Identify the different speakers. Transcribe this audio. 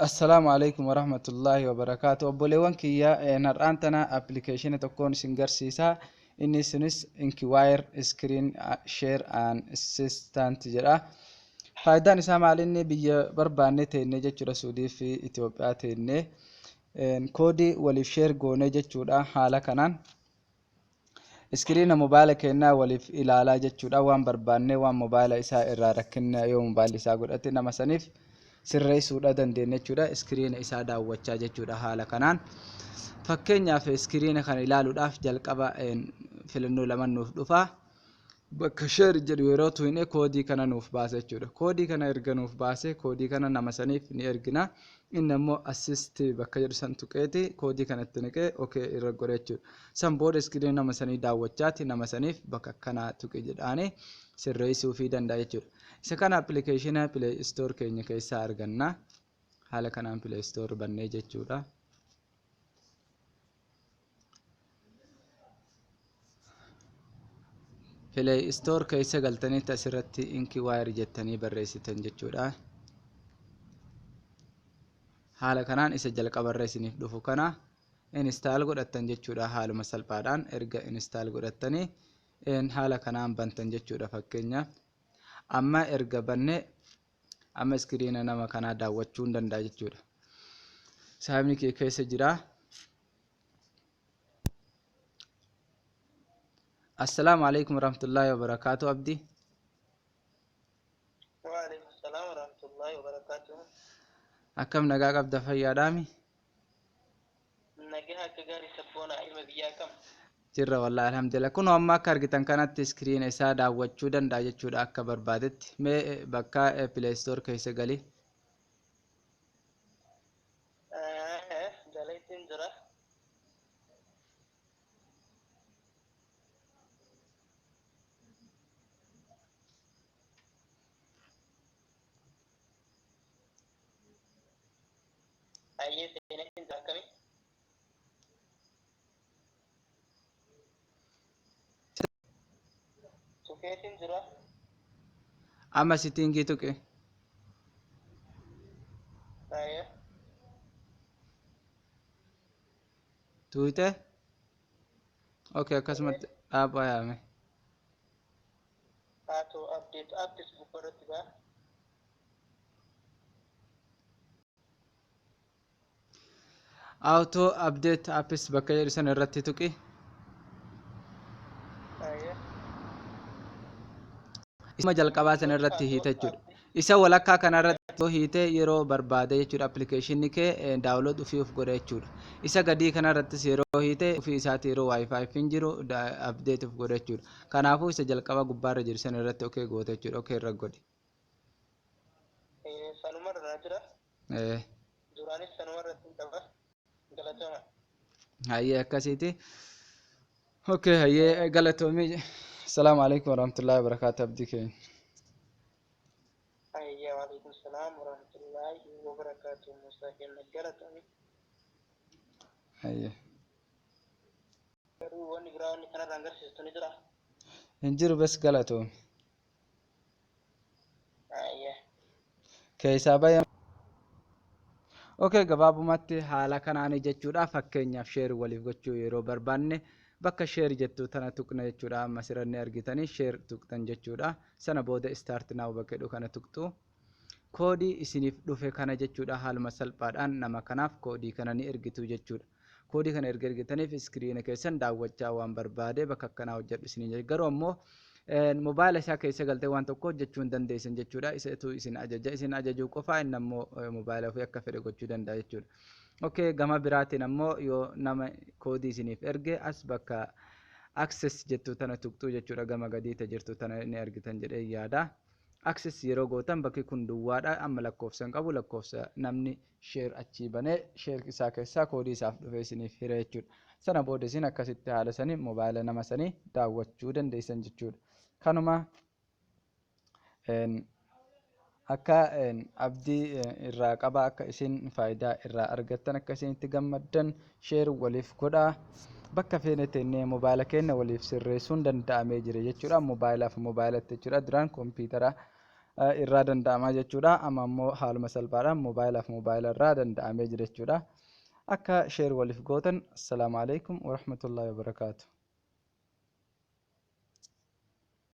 Speaker 1: Assalaamu alaikum warahmatullaahi wabarakaatu. Obboleewwan kiyya, har'aan tana appilikeeshina tokkoon isin garsiisa. Inni sunis Inkiwire Screen Share and Assistant jedha. Faayidaan isaa maal? Inni biyya barbaanne teennee jechuudha, Suudii fi Itoophiyaa teennee koodii waliif share goonee jechuudha. Haala kanaan iskiriina mobaayila keenyaa waliif ilaalaa jechuudha. Waan barbaannee, waan mobaayila isaa irraa rakkinna yoo mobaayilli isaa godhate, nama saniif sirreessuudha dandeenya jechuudha. Iskiriina isaa daawwachaa jechuudha haala kanaan. Fakkeenyaaf, iskiriina kana ilaaluudhaaf jalqaba filannoo lama nuuf dhufa. Bakka share jedhu yeroo tuqne koodii kana nuuf baasa jechuudha. Koodii kana erga nuuf baase, koodii kana nama saniif ni ergina. Inni ammoo assist bakka jedhu san tuqeeti koodii kana itti naqee okay irra godha jechuudha. San booda iskiriina nama sanii daawwachaati nama saniif bakka akkanaa tuqe jedhaanii sirreessuufii danda'a jechuudha. Isa kana appilikeeshina Play Store keenya keessaa arganna. Haala kanaan Play Store bannee jechuudha. Play Store keessa galtanitti asirratti Inkiwire jettanii barreessitan jechuudha. Haala kanaan isa jalqabarra isiniif dhufu kana install godhattan jechuudha. Haaluma salphaadhaan erga install godhattanii haala kanaan bantan jechuudha. Fakkeenyaaf, amma erga banne, amma iskiriina nama kanaa daawwachuu hin danda'a jechuudha. Saayimni kee keessa jira. Assalaamu alaikum warahmatullaahi wabarakaatu, Abdi.
Speaker 2: Waalaikum salaam warahmatullahi wabarakatuh.
Speaker 1: Akkam, nagaa qabda? Fayyaadhaami?
Speaker 2: Nagaa akka gaarii, sabboona ilma biyyaa kam?
Speaker 1: Jirra wallahi, alhamdulillah. Kunoo amma akka argitan kanatti iskiriina isaa daawwachuu danda'a jechuudha akka barbaadetti. Mee bakka Play Store keessa gali.
Speaker 2: Galeettiin jira. Hayyee, seeneetiin jira, akkamii? Tukeetiin jira.
Speaker 1: Amma setting tuqe.
Speaker 2: Hayyee.
Speaker 1: Tuqxe? Okay, akkasumatti dhaabaa yaame.
Speaker 2: Auto update apps gubbaarratti ba'a.
Speaker 1: Auto update apps bakka jedhu sana irratti tuqi.
Speaker 2: Hayyee.
Speaker 1: Isuma jalqabaa sana irratti hiita jechuudha. Isa walakkaa kana irratti yoo hiite, yeroo barbaade jechuudha, appilikeeshinni kee download ofii of godha jechuudha. Isa gadii kana irrattis yeroo hiite, ofii isaati yeroo wifi hin jiru update of godha jechuudha. Kanaafuu isa jalqaba gubbaarra jiru sana irratti okay goota jechuudha. Okay irra godhi.
Speaker 2: Sanumarra jira. Duraanis sanumarratti hin qaba. Galatama.
Speaker 1: Hayyee, akkasiiti. Okay, hayyee, galatoomii. Assalaamu alaikum warahmatullahi wabarakaatu, Abdii keenya.
Speaker 2: Hayyee, waalaikum salaam warahmatullahi wabarakaatuh. Musaa kenna, galatami.
Speaker 1: Hayyee.
Speaker 2: Garuu wanni biraa wanni kanarraan agarsiistu ni jira?
Speaker 1: Hin jiru, bes, galatoomi.
Speaker 2: Hayyee.
Speaker 1: Keessaa bayan. Okay, gabaabumatti haala kanaanii jechuudha. Fakkeenyaaf, share waliif gochuu yeroo barbaanne bakka share jettu tana tuqna jechuudha. Amma asirra argitanii share tuqxan jechuudha. Sana booda start now bakka jedhu kana tuqxu. Koodii isiniif dhufe kana jechuudha, haaluma salphaadhaan nama kanaaf koodii kana ni ergitu jechuudha. Koodii kana erga ergitaniif iskiriina keessan daawwachaa waan barbaade bakka akkanaa hojjedhu isiniin jedha. Garuu ammoo mobaayila isaa keessa galtee waan tokko hojjechuu hin dandeessan jechuudha. Isatu isin ajaja. Isin ajajuu qofaa, inni ammoo mobaayila ofii akka fedhe gochuu danda'a jechuudha. Okay, gama biraatiin ammoo yoo nama koodii isiniif erge, as bakka access jettu tana tuqxuu jechuudha. Gama gadiita jirtu tana ni argitan jedhee yaada. Access yeroo gootan bakki kun duwwaadha. Amma lakkoofsa hin qabu. Lakkoofsa namni share achii banee share isaa keessaa koodii isaaf dhufee isiniif hira jechuudha. Sana booda isin akkasitti haala sanii mobaayila nama sanii daawwachuu dandeessan jechuudha. Kanuma akka abdii irraa qaba, akka isin faayidaa irraa argattan, akka isin itti gammaddan share waliif godhaa. Bakka feene teennee mobaayila keenya waliif sirreessuun danda'amee jira jechuudha. Moobaayilaaf mobaayilatti jechuudha. Duraan kompiitara Irraa danda'amaa jechuudha. Amma immoo haaluma salphaadhaan moobaayilaa fi moobaayila irraa danda'amee jira jechuudha. Akka share waliif gootan. Assalaamu alaikum warahmatullaahi wabarakaatu.